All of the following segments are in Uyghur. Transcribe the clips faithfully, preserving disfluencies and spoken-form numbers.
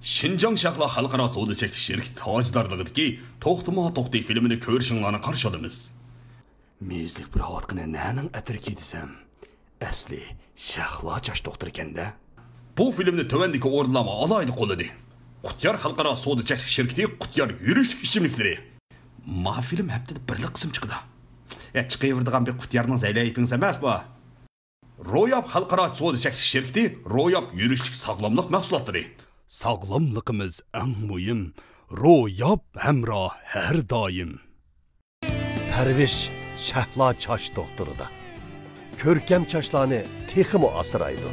شىنجاڭ شەھلا خەلقئارا سودا چەكلىك شىركىتى تاجدارلىقىدىكى توختىما توختى فىلىمىنى كۆرۈشۈڭلارنى قارشى ئالىمىز. مېيىزلىك پۇراۋاتقىنى نەنىڭ ئەتىرىكى دېسەم، ئەسلى شەھلا چاچ دوختۇرىكەن-دە. بۇ فىلىمنى تۆۋەندىكى ئورۇنلارمۇ ئالاھىدە قوللىدى. قۇتيار خەلقئارا سودا چەكلىك شىركىتى قۇتيار يۈرۈشلۈك ئىچىملىكلىرى. ما فىلىم ھەپتىدە بىرلا قىسىم چىقىدۇ. يا، چىقىۋېرىدىغان بىر قۇتيارنىڭ زەيلەيپىڭىز ئەمەس بۇ. روياپ خەلقئارا سودا چەكلىك شىركىتى روياپ يۈرۈشلۈك ساغلاملىق مەھسۇلاتلىرى. ساغلاملىقىمىز ئەڭ مۇھىم، روياپ ھەمراھ ھەر دائىم. پەرۋىش شەھلا چاچ دوختۇرىدا. كۆركەم چاچلارنى تېخىمۇ ئاسرايدۇ.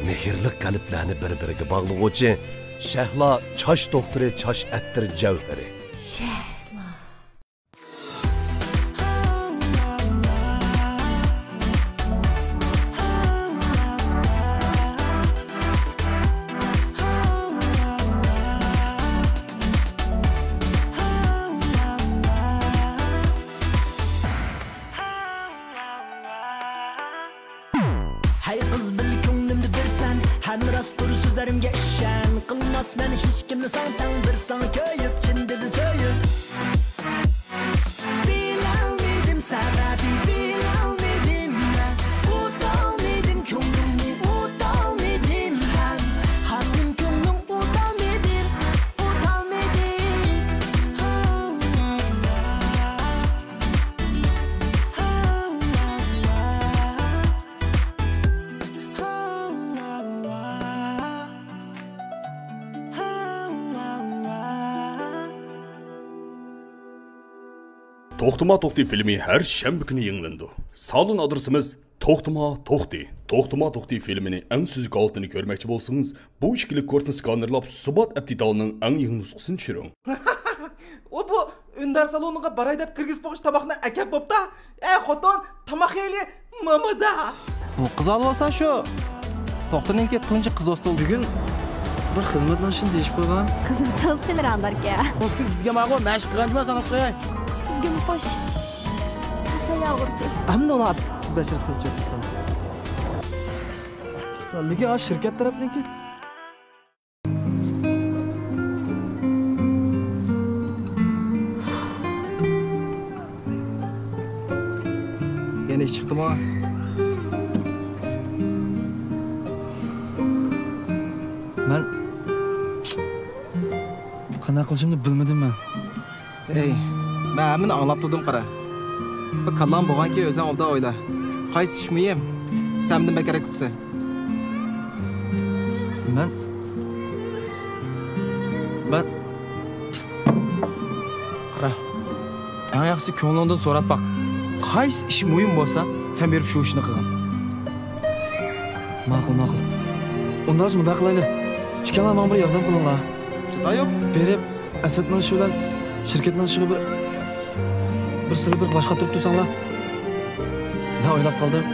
مېھىرلىك قەلبلەرنى بىر-بىرىگە باغلىغۇچى شەھلا چاچ دوختۇرى چاچ ئەتىر جەۋھىرى. شەھلا. ھەي قىز، بىل كۆڭلۈمدە بىرسەن، ھەم راستتۇر سۆزلىرىمگە ئىشەن. قىلماسمەن ھېچكىمنى ساڭا تەڭ، بىر ساڭا كۆيۈپ، چىن دىلدىن سۆيۈپ. بىلەلمىدىم سەۋەبى، بىلەلمىدىم مەن. ئۇتالمىدىم كۆڭلۈڭنى، ئۇتالمىدىم ھەم. ھاكىم كۆڭلۈڭ ئۇتالمىدىم، ئۇتالمىدىم. توختىما توختى فىلىمى ھەر شەنبە كۈنى يېڭىلىنىدۇ. سالون ئادرېسىمىز توختىما توختى. توختىما توختى فىلىمىنى ئەڭ سۈزۈك ھالىتىنى كۆرمەكچى بولسىڭىز، بۇ ئىككىلىك كودنى سكانېرلاپ، سۇبات ئەپ دېتالىنىڭ ئەڭ يېڭى نۇسخىسىنى چۈشۈرۈڭ. ئۇ بۇ ئۈندىدار سالونىغا باراي دەپ كىرگۈزۈپ قويغۇچە تاماقنى ئەكەپ بوپتا. ئەي خوتۇن، تاماق يەيلى، مامىدا. بۇ قىز ئالۋاستى شۇ. توختىنىڭكى تۇنجى قىز دوستى. بۈگۈن بىر خىزمەتداشنى دېيىشىپ قويغان. خىزمەتداشلىرى ئانداركەن. دوستى بىزگە ماغۇ مەشىق قىلغان جۇما ساناپ قوياي. سىزگىمۇ خوش. تاسا ياغۇرسى. ئەمدى ئۇلار بەشىرسىز چۆپسىز. لېكىن ئا شىركەت تەرەپنىڭكى. يەنە ئىش چىقتىمۇ؟ مەن قانداق قىلىشىمنى بىلمىدىم مەن. ئەي، مەن ھەممىنى ئاڭلاپ تۇردۇم، قارا. بىر كاللاڭ بولغانكى ئۆزۈڭ ئوبدان ئويلا. قايسى ئىش مۇھىم؟ سەن مەندىن بەكرەك ئۇقىسەن. مەن، مەن. قارا، ئەڭ ياخشىسى كۆڭلۈڭدىن سوراپ باق. قايسى ئىش مۇھىم بولسا، سەن بېرىپ شۇ ئىشنى قىلغىن. ماقۇل، ماقۇل. ئۇنداق بولسا مۇنداق قىلايلى. ئىككىڭلار ماڭا بىر ياردەم قىلىڭلار. جادا يوق. بېرىپ، ئەسەتنىڭ ئىشى بىلەن شىركەتنىڭ ئىشىغا بىر، بىر سىلى بىر باش قاتۇرۇپ تۇرساڭلار. مەن ئويلاپ قالدىم.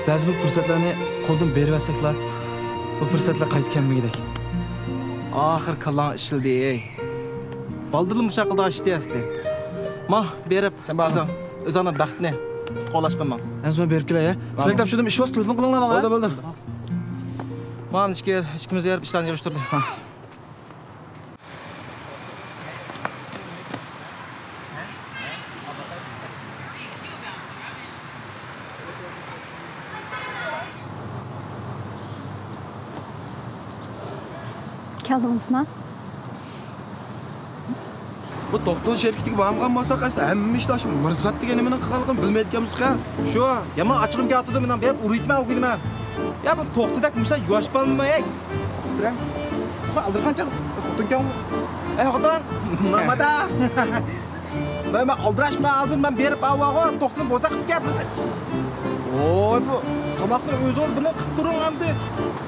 بەزى بىر پۇرسەتلەرنى قولدىن بېرىۋەتسەكلا، بۇ پۇرسەتلەر قايتا كەلمىگۈدەك. ئاخىر كاللاڭ ئىشلىدى، ئەي. بالدۇرلا مۇشۇ ھەققىدە ئىشتى ئەسلى. ما، بېرىپ، سەن بار. ئۆزۈڭ، ئۆزۈڭنىڭ بەختىنى قوغلاشقا ماڭ. ئەمىسە مەن بېرىپ كېلەي، ھە؟ سىلەرگە تاپشۇردۇم، ئىش بولسا تېلېفون قىلىڭلار ماڭا، ھە؟ بولدى، بولدى. مانا ئىككى، ئىككىمىز بېرىپ ئىشلارنى يىغىشتۇردى. ھە. كەلدىڭىزما؟ بۇ توختىنىڭ شىركىتىگە بارمىغان بولساق، ئەسلى ھەممە ئىشلار شۇ مىرزات دېگەن نېمىنىڭ قىلغانلىقىنى بىلمەيدىكەنمىز تۇقا. شۇ، يامان ئاچچىقىم كېلىۋاتىدۇ مېنىڭ، بېرىپ ئۇرۇۋېتىمەن ئۇ كۈنى مەن. يا، بۇ توختىدەك مۇشۇنداق يۇۋاش بالىمۇ، ھەي. خوتۇرەڭ. بۇ ئالدىرىغان چاغ، خوتۇنكەن. ئەي، خوتۇرەڭ. مامادا. مەن، مەن ئالدىراشمەن ھازىر، مەن بېرىپ ئاۋاغۇ، توختىنى بوزەك قىلىپ كەپ بىز. ۋوي، بۇ تاماقنى ئۆزىڭىز بىلىڭ قىلىپ تۇرۇڭ ئەمدى.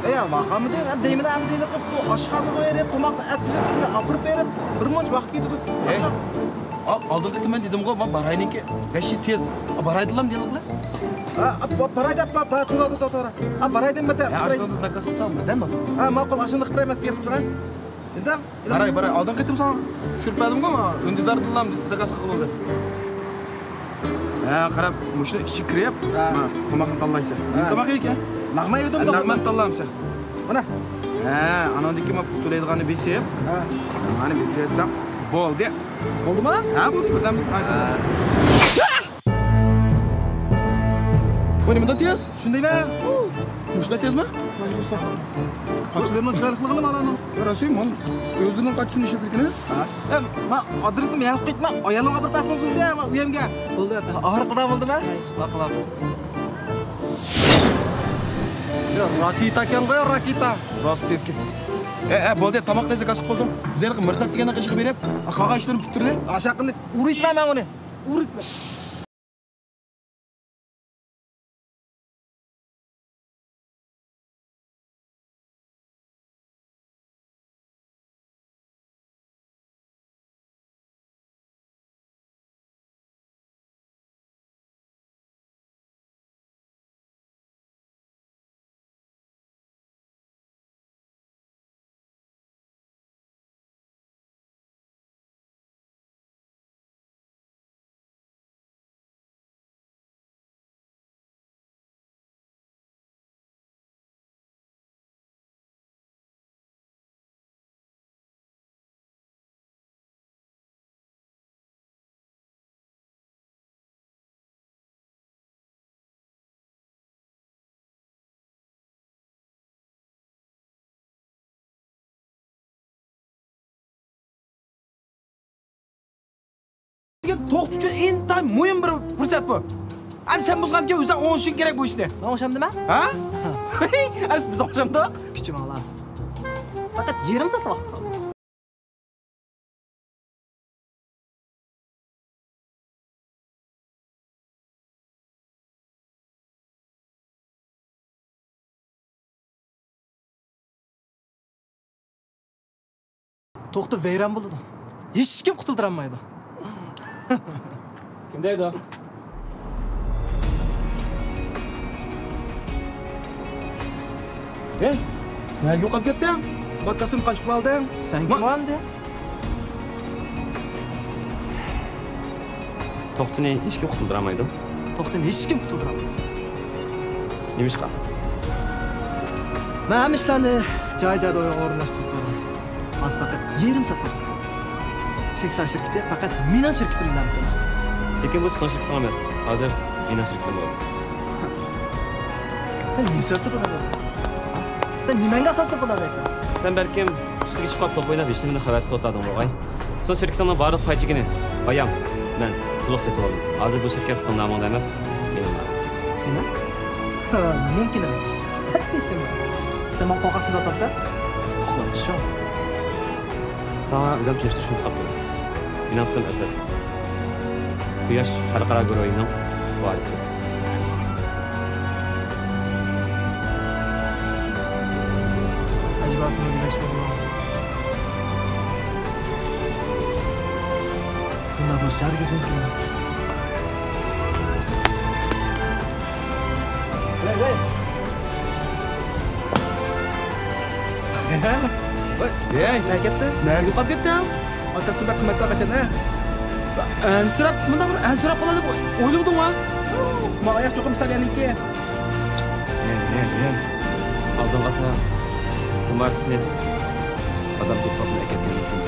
ئەي، ماقامىدى، ئەمدى دەيمەن ئەمدى قىلىپ، بۇ ئاشخانىغا بېرىپ، تاماقنى ئەتكۈزۈپ، سىزگە ئاپىرىپ بېرىپ، بىر مۇنچە ۋاقىت كېتىدۇ. ئەي، ئا-، ئالدىنقى قېتىم مەن دېدىمغۇ، مانا بارايلىكى، بەش يىل تېز. ئا، بارايدىلام دېدىڭلار. ئا، ئا، با-، باراي دەپ، با-، با-، تۇرا، تۇرا، تۇرا. ئا، باراي دەيمەن، ئا، تۇراي. ئاشۇنى زاكاز قىلسام، بىردەم بار. ئا، ماقۇل، ئاشۇنى قىلىپ بېرەي، مەن سىزگە تۇرۇپ تۇرۇڭ. ئىنداق. باراي، باراي. ئالدىنقى قېتىم ساڭا چۈشۈرۈپ بەردىمغۇ، مانا ئۈندىداردىنلا زاكاز قىلغىلى. ھە، قاراپ، مۇشۇنى ئىچىگە كىرىپ، ھە. مانا، تاماقنى تاللايسەن. ھە. تاماق يەيكەن. لەغمەن يېدىم، لەغمەن تاللامسەن. مانا. ھە، ئاناندىن كېيىن پۇل تۆلەيدىغاننى بېسىپ. ھە. مانا بېسىۋەتسەڭ بولدى. بولدىما؟ ھە، بولدى، بىردەم. ھە. بۇ نېمىنداق تېز؟ شۇندايمۇ؟ شۇنداق تېزمۇ؟ قاچىلىرىنىڭ چىرايلىقلىقىنى مانا. يا رەسۇل، مانا ئۆزىنىڭ قاچىسىنى ئىشلىتىدىكىنى. ھە؟ ئە، ما ئادرېسىمنى يېزىپ قويۇپتىمەن، ئايالىمغا بىر پەسىڭ سۇندى، ما ئۆيۈمگە. بولدى، ئاپا. ئاخىرقىدا بولدىمۇ؟ ئىشقىلار قىلىڭ. يا، راكېتا ئىكەنغۇ، يا، راكېتا. راست تېزكەن. ئە، ئە، بولدى، تاماقنى زاكاز قىلىپ بولدۇم. بىز ھېلىقى مىرزات دېگەننىڭ قېشىغا بېرىپ، قالغان ئىشلىرىمنى پۈتتۈردى. ئاشۇ ھەققىنى ئۇرۇۋېتىمەن مەن ئۇنى. ئۇرۇۋېتىمەن. دېگەن توختى ئۈچۈن ئىنتايىن مۇھىم بىر پۇرسەت بۇ. ئەمدى سەن بۇزغاندىكىن ئۆزۈڭ ئوڭشىشىڭ كېرەك بۇ ئىشنى. مەن ئوڭشامدىمەن؟ ھە؟ ئەمدى بىز ئوڭشامدۇق. كۈچۈم ئاڭلا. پەقەت يېرىم سائەت ۋاقىت قالدى. توختى ۋەيران بولىدۇ. ھېچكىم قۇتۇلدۇرالمايدۇ. كىم دەيدۇ؟ ھەي، نەگە يوقاپ كەتتىڭ؟ ماكاسىم قاچىپ قالدىڭ. سەن كىم ئەمدى؟ توختىنى ھېچكىم قۇتۇلدۇرالمايدۇ. توختىنى ھېچكىم قۇتۇلدۇرالمايدۇ. نېمىشقا؟ مەن ھەممە ئىشلارنى جاي-جايىدا ئورۇنلاشتۇرۇپ قويغان. ھازىر پەقەت يېرىم سائەت ۋاقىت قالدى. شېرىكلەر شىركىتى پەقەت مېنىڭ شىركىتىم بىلەن قىلىشىدۇ. لېكىن بۇ سېنىڭ شىركىتىڭ ئەمەس. ھازىر مېنىڭ شىركىتىم بولدى. سەن نېمە سەۋەبتىن بۇنداق دەيسەن؟ سەن نېمەڭگە ئاساسلىنىپ بۇنداق دەيسەن؟ سەن بەلكىم ئۈستىگە چىقىپ توپ ئويناپ، ھېچنېمىدىن خەۋەرسىز ئولتۇردۇڭ بولغاي. سېنىڭ شىركىتىڭنىڭ بارلىق پاي چېكىنى بايام مەن تولۇق سېتىۋالدىم. ھازىر بۇ شىركەت سېنىڭ نامىڭدا ئەمەس، مېنىڭ نامىمدا. مېنىڭ؟ ھا، مۇمكىن ئەمەس. تەكلىپىم بار. سەن ماڭا قورقاقسىن دەۋاتامسەن؟ ئۇخلىمىشىڭ. ساڭا ئۆزۈم تونۇشتۇرۇشنى ئۇنتۇپ قاپتىمەن. مېنىڭ ئىسمىم ئەسەت. قۇياش خەلقئارا گۇرۇھىنىڭ ۋارىسى. ئەجەبا سېنىڭ دېمەكچى بولغىنىڭ. بۇنداق بولۇشى ھەرگىز مۇمكىن ئەمەس. ھەي، ھەي. ھەي، نەگە كەتتى؟ نەگە يوقاپ كەتتى؟ ئاكاسى بەك قىممەتلىك قاچان، ھە؟ ئەنسىرەپ، مۇنداق بىر ئەنسىرەپ قالىدۇ دەپ ئويلىمىدىڭ ۋە؟ ما ئاياغ چوقۇم ئىتالىيەننىڭكى. ھەي، ھەي، ھەي. ئالدىنقى ئاتا تامارىسىنى ئادام تېپىپ ئەكەتكەندىن كېيىن،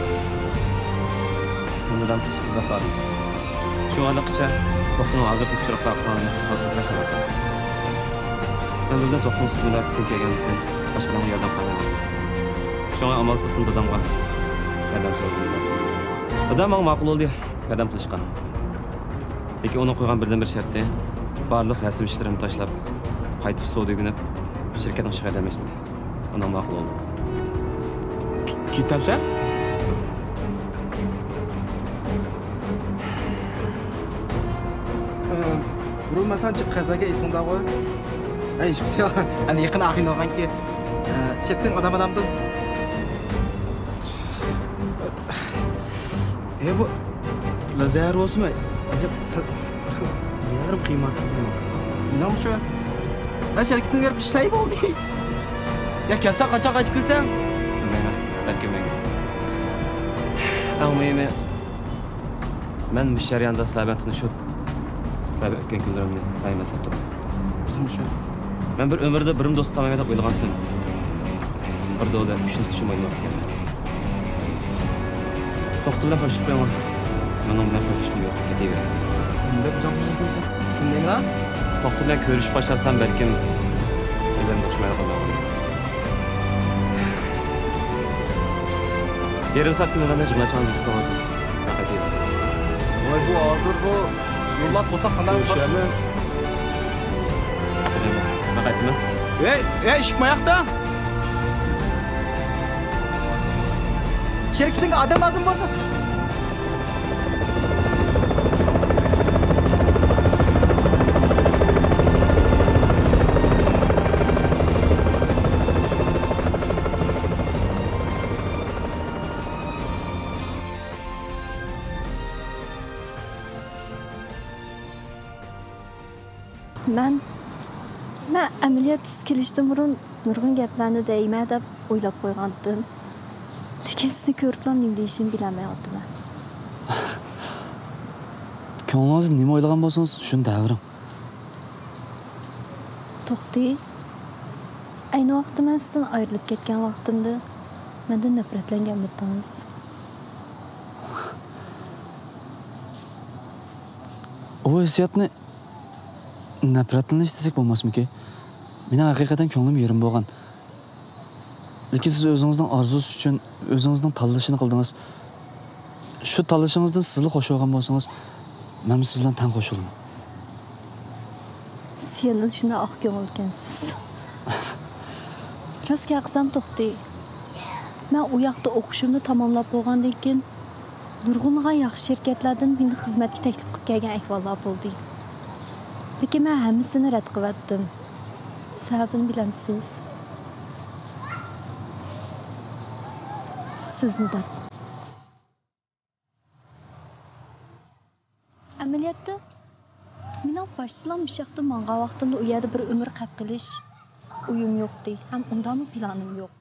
ھەممىدىن ئىزداپ باردىم. شۇ ئارىلىققىچە توختىنىڭ ھازىرقى ئۇچۇرلۇق تارقىغانلىقىنى ئىزدەپ خەۋەر تاپتىم. مەن بىردىن توختىنىڭ سىزمىلەپ كۈن كەلگەنلىكىنى، باشقا ئادەمگە ياردەم قىلالمىدىم. شۇڭا ئامالسىز دادامغا ياردەم سورىدىم. دادام ماڭا ماقۇل بولدى ياردەم قىلىشقا. لېكىن ئۇنىڭ قويغان بىردىنبىر شەرتى، بارلىق رەسىم ئىشلىرىنى تاشلاپ، قايتىپ سودا ئۆگىنىپ، شىركەتنىڭ ئىشىغا ياردەملەش دېدى. ئۇنىڭ ماقۇل بولدى. كېتەمسەن؟ ئە، بۇرۇن مەن ساڭا جىق قەرز بەرگەن ئېسىڭداغۇ؟ ئەي، ھېچقىسى يوق. ئەمدى يېقىن ئاخىرىنى ئالغانكى، ئە، شىركىتىڭ ئادام ئالامدۇ؟ ئە، بۇ لازەر بولسىمۇ، ئەجەب، سەل بىر خىل دەريالىرىم قىيماقلىق. نېمە ئۈچۈن؟ مەن شىركىتىڭگە بېرىپ ئىشلەي بولدى. يا، كەلسەڭ قاچان قايتىپ كېلىسەن؟ بىلمەيمەن، بەلكىم مەڭگۈ. ئەڭ مۇھىمى، مەن مۇشۇ جەرياندا سىلەر بىلەن تونۇشۇپ، سىلەر بىلەن ئۆتكەن كۈنلىرىمنى دائىم ئەسلەپ تۇرىمەن. بىزمۇ شۇ. مەن بىر ئۆمۈردە بىرمۇ دوست تاپالمايمەن دەپ ئويلىغانتىم. بىر دولدا ئۈچ يۈز چۈشۈم ئويناپ كەلدى. توختى بىلەن خوشلىشىپ قويۇڭ. مېنىڭ بىلەن خوشلىشىشنى يوق قىلىپ كېتىۋېرىڭ. نېمە دەپ ئۆزۈڭ خوشلاشمايسەن؟ شۇندايمۇ؟ توختى بىلەن كۆرۈشۈپ باشلاسام، بەلكىم ئۆزۈم ئوخشىمايدىغان بولغان. يېرىم سائەتكە دېگەندە جىملاشقان دېيىشىپ قالغان. ۋاي، بۇ ھازىر بۇ يوللاپ بولساق قانداق بولىدۇ؟ مەن قايتىمەن. ھەي، ھەي، ئىشىك ماياقتا. شىركىتىڭگە ئادەم لازىم بولسا. مەن، مەن ئەمەلىيەتتە سىز كېلىشتىن بۇرۇن نۇرغۇن گەپلەرنى دەيمەن دەپ ئويلاپ قويغانتىم. لېكىن سىزنى كۆرۈپلا نېمە دېيىشىمنى بىلەلمەيۋاتىمەن. كۆڭلىڭىزدە نېمە ئويلىغان بولسىڭىز، شۇنى دەۋېرىڭ. توختى، ئەينى ۋاقىتتا مەن سىزدىن ئايرىلىپ كەتكەن ۋاقتىمدا مەندىن نەپرەتلەنگەنمىدىڭىز؟ ئۇ ھېسسىياتنى نەپرەتلىنىش دېسەك بولماسمىكى؟ مېنىڭ ھەقىقەتەن كۆڭلۈم يېرىم بولغان. لېكىن سىز ئۆزىڭىزنىڭ ئارزۇسى ئۈچۈن ئۆزىڭىزنىڭ تاللىشىنى قىلدىڭىز. شۇ تاللىشىڭىزدىن سىزلا خوش بولغان بولسىڭىز، مەنمۇ سىز بىلەن تەڭ خوش بولىمەن. سىز يەنىلا شۇنداق ئاق كۆڭۈل ئىكەنسىز. راست گەپ قىلسام، توختى، مەن ئۇ ياقتا ئوقۇشۇمنى تاماملاپ بولغاندىن كېيىن، نۇرغۇنلىغان ياخشى شىركەتلەردىن مېنى خىزمەتكە تەكلىپ قىلىپ كەلگەن ئەھۋاللار بولدى. لېكىن مەن ھەممىسىنى رەت قىلىۋەتتىم. سەۋەبىنى بىلەمسىز؟ سىزنى دەپ. ئەمەلىيەتتە، مېنىڭ باشتىلا مۇشۇ ياقتا ماڭغان ۋاقتىمدا ئۇ يەردە بىر ئۆمۈر قېلىپ قېلىش ئويۇم يوقتى ھەم ئۇنداقمۇ پىلانىم يوق.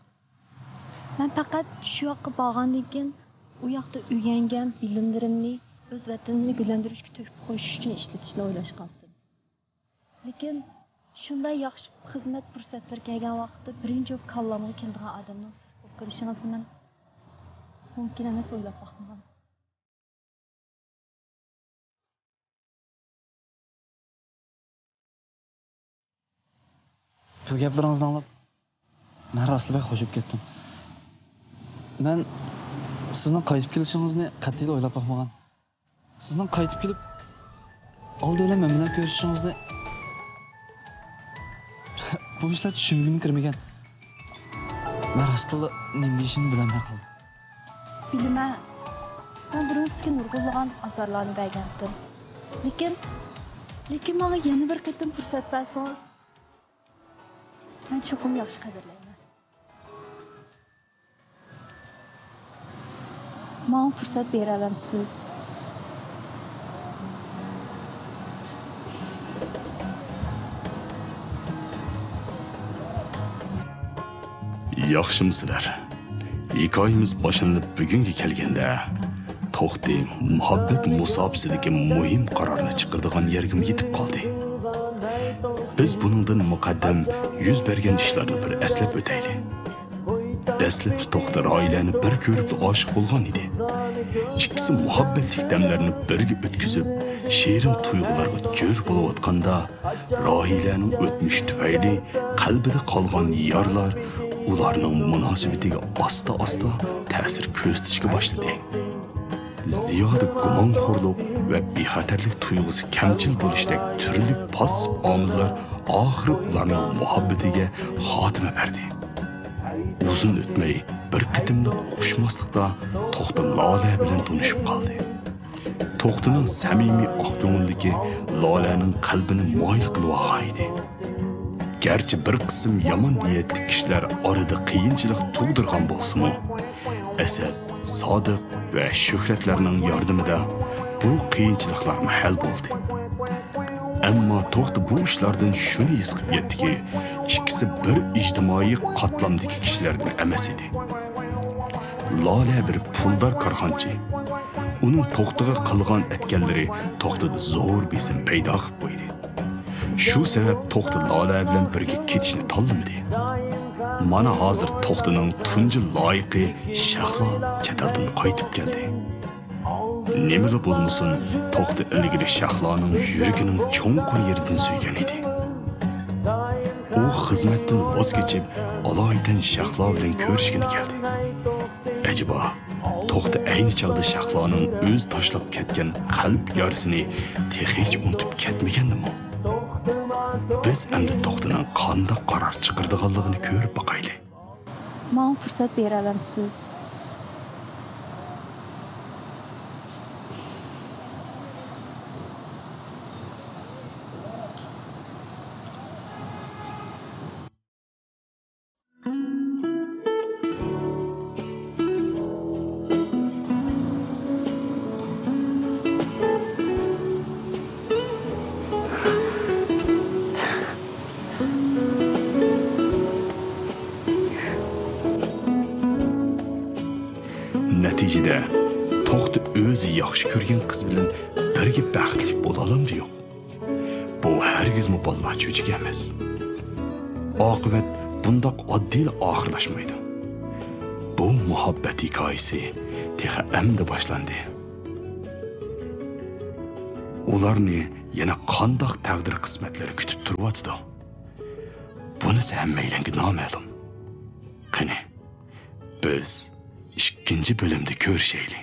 مەن پەقەت شۇ ياققا بارغاندىن كېيىن ئۇ ياقتا ئۆگەنگەن بىلىملىرىمنى ئۆز ۋەتىنىمنى گۈللەندۈرۈشكە تۆكۈپ قويۇش ئۈچۈن ئىشلىتىشنى ئويلاشقانتىم. لېكىن شۇنداق ياخشى خىزمەت پۇرسەتلىرى كەلگەن ۋاقىتتا بىرىنچى بولۇپ كاللامغا كېلىدىغان ئادەمنىڭ سىز بولۇپ قېلىشىڭىزنى مەن مۇمكىن ئەمەس ئويلاپ باقمىغان. بۇ گەپلىرىڭىزنى ئاڭلاپ، مەن راستلا بەك خوش بولۇپ كەتتىم. مەن سىزنىڭ قايتىپ كېلىشىڭىزنى قەتئىيلا ئويلاپ باقمىغان. سىزنىڭ قايتىپ كېلىپ، ئالدى بىلەن مەن بىلەن كۆرۈشۈشىڭىزنى بۇ ئىشلار چۈشۈمگىمۇ كىرمىگەن. مەن راستلا نېمە دېيىشىمنى بىلەلمەي قالدىم. بىلىمەن، مەن بۇرۇن سىزگە نۇرغۇنلىغان ئازارلارنى بەرگەنتىم. لېكىن، لېكىن ماڭا يەنە بىر قېتىم پۇرسەت بەرسىڭىز، مەن چوقۇم ياخشى قەدىرلەيمەن. ماڭا پۇرسەت بېرەلەمسىز؟ ياخشىمۇسىلەر؟ ھېكايىمىز باشلىنىپ بۈگۈنگە كەلگەندە، توختى مۇھەببەت مۇساپىسىدىكى مۇھىم قارارنى چىقىرىدىغان يەرگىمۇ يېتىپ قالدى. بىز بۇنىڭدىن مۇقەددەم يۈز بەرگەن ئىشلارنى بىر ئەسلەپ ئۆتەيلى. دەسلەپتە توختى راھىلەنى بىر كۆرۈپلا ئاشىق بولغان ئىدى. ئىككىسى مۇھەببەتلىك دەملەرنى بىرگە ئۆتكۈزۈپ، شېرىن تۇيغۇلارغا جۆر بولۇۋاتقاندا، راھىلەنىڭ ئۆتمۈشى تۈپەيلى قەلبىدە قالغان يارىلار ئۇلارنىڭ مۇناسىۋىتىگە ئاستا-ئاستا تەسىر كۆرسىتىشكە باشلىدى. زىيادە گۇمانخورلۇق ۋە بىخەتەرلىك تۇيغۇسى كەمچىل بولۇشتەك تۈرلۈك پاسسىپ ئامىللار ئاخىرى ئۇلارنىڭ مۇھەببىتىگە خاتىمە بەردى. ئۇزۇن ئۆتمەي، بىر قېتىملىق ئۇقۇشماسلىقتا توختى لالە بىلەن تونۇشۇپ قالدى. توختىنىڭ سەمىمىي ئاق كۆڭۈللۈكى لالەنىڭ قەلبىنى مايىل قىلىۋالغان ئىدى. گەرچە بىر قىسىم يامان نىيەتلىك كىشىلەر ئارىدا قىيىنچىلىق تۇغدۇرغان بولسىمۇ، ئەسەت، سادىق ۋە شۆھرەتلەرنىڭ ياردىمىدە بۇ قىيىنچىلىقلارمۇ ھەل بولدى. ئەمما توختى بۇ ئىشلاردىن شۇنى ھېس قىلىپ يەتتىكى، ئىككىسى بىر ئىجتىمائىي قاتلامدىكى كىشىلەردىن ئەمەس ئىدى. لالە بىر پۇلدار كارخانىچى. ئۇنىڭ توختىغا قىلغان ئەتكەنلىرى توختىدا زور بېسىم پەيدا قىلىپ قويدى. شۇ سەۋەب توختى لالە بىلەن بىرگە كېتىشنى تاللىمىدى. مانا ھازىر توختىنىڭ تۇنجى لايىقى شەھلا چەت ئەلدىن قايتىپ كەلدى. نېمىلا بولمىسۇن، توختى ئىلگىرى شەھلانىڭ يۈرىكىنىڭ چوڭقۇر يېرىدىن سۆيگەن ئىدى. ئۇ خىزمەتتىن ۋاز كېچىپ، ئالايىتەن شەھلا بىلەن كۆرۈشكىلى كەلدى. ئەجەبا، توختى ئەينى چاغدا شەھلانىڭ ئۆزى تاشلاپ كەتكەن قەلب يارىسىنى تېخىچە ئۇنتۇپ كەتمىگەندىمۇ؟ بىز ئەمدى توختىنىڭ قانداق قارار چىقىرىدىغانلىقىنى كۆرۈپ باقايلى. ماڭا پۇرسەت بېرەلەمسىز؟ نەتىجىدە، توختى ئۆزى ياخشى كۆرگەن قىز بىلەن بىرگە بەختلىك بولالامدى يوق؟ بۇ ھەرگىزمۇ بالىلار چۆچىكى ئەمەس. ئاقىۋەت بۇنداق ئاددىيلا ئاخىرلاشمايدۇ. بۇ مۇھەببەت ھېكايىسى تېخى ئەمدى باشلاندى. ئۇلارنى يەنە قانداق تەقدىر قىسمەتلىرى كۈتۈپ تۇرۇۋاتىدۇ؟ بۇنىسى ھەممەيلەنگە نامەلۇم. قېنى، بىز ئىككىنچى بۆلۈمدە كۆرۈشەيلى.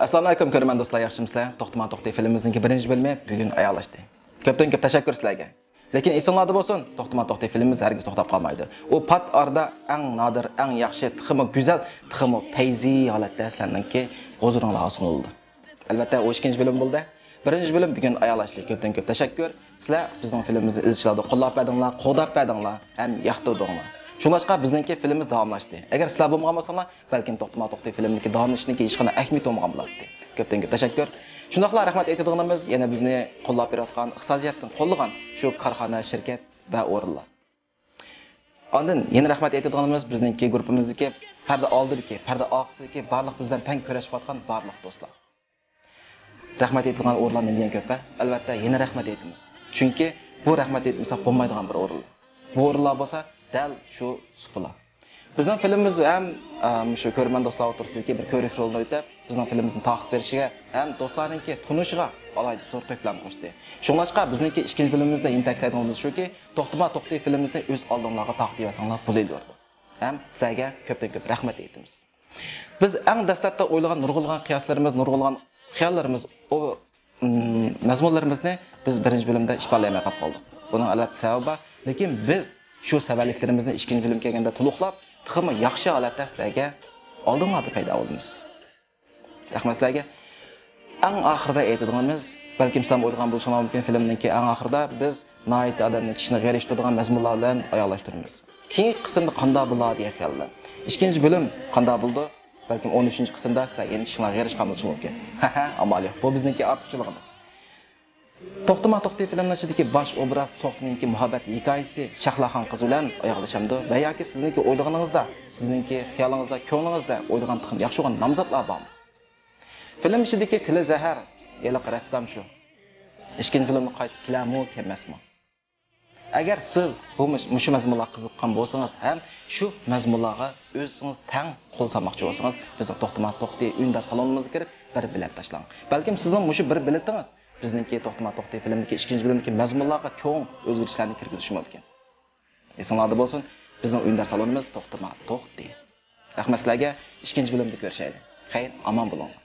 ئەسسالامۇئەلەيكۇم، كۆرۈرمەن دوستلار، ياخشىمۇسىلەر؟ توختىما توختى فىلىمىمىزنىڭكى بىرىنچى بۆلۈمى بۈگۈن ئاياغلاشتى. كۆپتىن كۆپ تەشەككۈر سىلەرگە. لېكىن ئېسىڭلاردا بولسۇن، توختىما توختى فىلىمىمىز ھەرگىز توختاپ قالمايدۇ. ئۇ پات ئارىدا ئەڭ نادىر، ئەڭ ياخشى، تېخىمۇ گۈزەل، تېخىمۇ پەيزى ھالەتتە سىلەرنىڭكى ھۇزۇرۇڭلارغا سۇنۇلىدۇ. ئەلۋەتتە، ئۇ ئىككىنچى بۆلۈم بولدى. بىرىنچى بۆلۈم بۈگۈن ئاياغلاشتى. كۆپتىن كۆپ تەشەككۈر. سىلەر بىزنىڭ فىلىمىمىزنى ئىزچىل ھالدا قوللاپ بەردىڭلار، قوغداپ بەردىڭلار ھەم ياقتۇردۇڭلار. شۇڭلاشقا بىزنىڭكى فىلىمىمىز داۋاملاشتى. ئەگەر سىلەر بولمىغان بولساڭلار، بەلكىم توختىما توختى فىلىمىدىكى داۋاملىشىشنىڭكى ھېچقانداق ئەھمىيىتى بولمىغان بولاتتى. كۆپتىن كۆپ تەشەككۈر. شۇنداقلا رەھمەت ئېيتىدىغىنىمىز يەنە بىزنى قوللاپ بېرىۋاتقان، ئىقتىسادىي جەھەتتىن قوللىغان شۇ كارخانا، شىركەت ۋە ئورۇنلار. ئاندىن يەنە رەھمەت ئېيتىدىغىنىمىز بىزنىڭكى گۇرۇپپىمىزدىكى پەردە ئالدىدىكى، پەردە ئارقىسىدىكى بارلىق بىز بىلەن تەڭ كۈرەشىۋاتقان بارلىق دوستلار. رەھمەت ئېيتىدىغان ئورۇنلار نېمىدېگەن كۆپ ھە؟ ئەلۋەتتە، يەنە رەھمەت ئېيتىمىز. چۈنكى بۇ رەھمەت ئېيتمىساق بولمايدىغان بىر ئورۇن. بۇ ئورۇنلار بولسا دەل شۇ سۇپىلار. بىزنىڭ فىلىمىمىز ھەم، ئە، مۇشۇ كۆرۈرمەن دوستلار ئوتتۇرىسىدىكى بىر كۆرۈك رولىنى ئۆتەپ، بىزنىڭ فىلىمىمىزنى تارقىتىپ بېرىشىگە ھەم دوستلارنىڭكى تونۇشىغا ئالاھىدە زور تۆھپىلەرنى قوشتى. شۇڭلاشقا بىزنىڭكى ئىككىنچى فىلىمىمىزدە يېنىكتەك دەيدىغىنىمىز شۇكى، توختىما توختى فىلىمىمىزنى ئۆز ئالدىڭلارغا تارقىتىۋەتسەڭلار بولىدۇ. ھەم سىلەرگە كۆپتىن كۆپ رەھمەت ئېيتىمىز. بىز ئەڭ دەسلەپتە ئويلىغان نۇرغۇنلىغان قىياسلىرىمىز، نۇرغۇنلىغان خىياللىرىمىز، ئۇ، ئىم، مەزمۇنلىرىمىزنى بىز بىرىنچى بۆلۈمدە ئىپادىلىيەلمەي قالىپ قالدۇق. بۇنىڭ ئەلۋەتتە سەۋەبى بار. لېكىن بىز شۇ سەۋەنلىكلىرىمىزنى ئىككىنچى بۆلۈمگە كەلگەندە تولۇقلاپ، تېخىمۇ ياخشى ھالەتتە سىلەرگە ئالدىڭلاردا پەيدا بولىمىز. رەھمەت سىلەرگە. ئەڭ ئاخىرىدا ئېيتىدىغىنىمىز، بەلكىم سىلەرمۇ ئويلىغان بولۇشۇڭلار مۇمكىن، فىلىمنىڭكى ئەڭ ئاخىرىدا بىز ناھايىتى ئادەمنى كىشىنى غېرىشتۇرىدىغان مەزمۇنلار بىلەن ئاياغلاشتۇرىمىز. كېيىنكى قىسىمدا قانداق بولار دېگەن خىيالدا. ئىككىنچى بۆلۈم قانداق بولىدۇ؟ بەلكىم ئون ئۈچىنچى قىسىمدا سىلەر يەنە كىشىلەرنى غېرىش قالدۇرۇشى مۇمكىن. ھەھە، ئامال يوق. بۇ بىزنىڭكى ئارتۇقچىلىقىمىز. توختىما توختى فىلىمنىڭ ئىچىدىكى باش ئوبراز توختىنىڭكى مۇھەببەت ھېكايىسى شەھلاخان قىز بىلەن ئاياغلىشامدۇ ۋە ياكى سىزنىڭكى ئويلىغىنىڭىزدا، سىزنىڭكى خىيالىڭىزدا، كۆڭلىڭىزدە ئويلىغان تېخىمۇ ياخشى بولغان نامزاتلار بارمۇ؟ فىلىم ئىچىدىكى تىلى زەھەر، ھېلىقى رەسسام شۇ. ئىككىنچى فىلىمغا قايتىپ كېلەرمۇ، كەلمەسمۇ؟ ئەگەر سىز بۇ مۇش-، مۇشۇ مەزمۇنلارغا قىزىققان بولسىڭىز ھەم شۇ مەزمۇنلارغا ئۆزىڭىز تەڭ قول سالماقچى بولسىڭىز، بىزنىڭ توختىما توختى ئۈندىدار سالونىمىزغا كىرىپ بىر بېلەت تاشلاڭ. بەلكىم سىزنىڭ مۇشۇ بىر بېلىتىڭىز بىزنىڭكى توختىما توختى فىلىمدىكى ئىككىنچى بۆلۈمدىكى مەزمۇنلارغا چوڭ ئۆزگىرىشلەرنى كىرگۈزۈشى مۇمكىن. ئېسىڭلاردا بولسۇن، بىزنىڭ ئۈندىدار سالونىمىز توختىما توختى. رەھمەت سىلەرگە، ئىككىنچى بۆلۈمدە كۆرۈشەيلى. خەير، ئامان بولۇڭلار.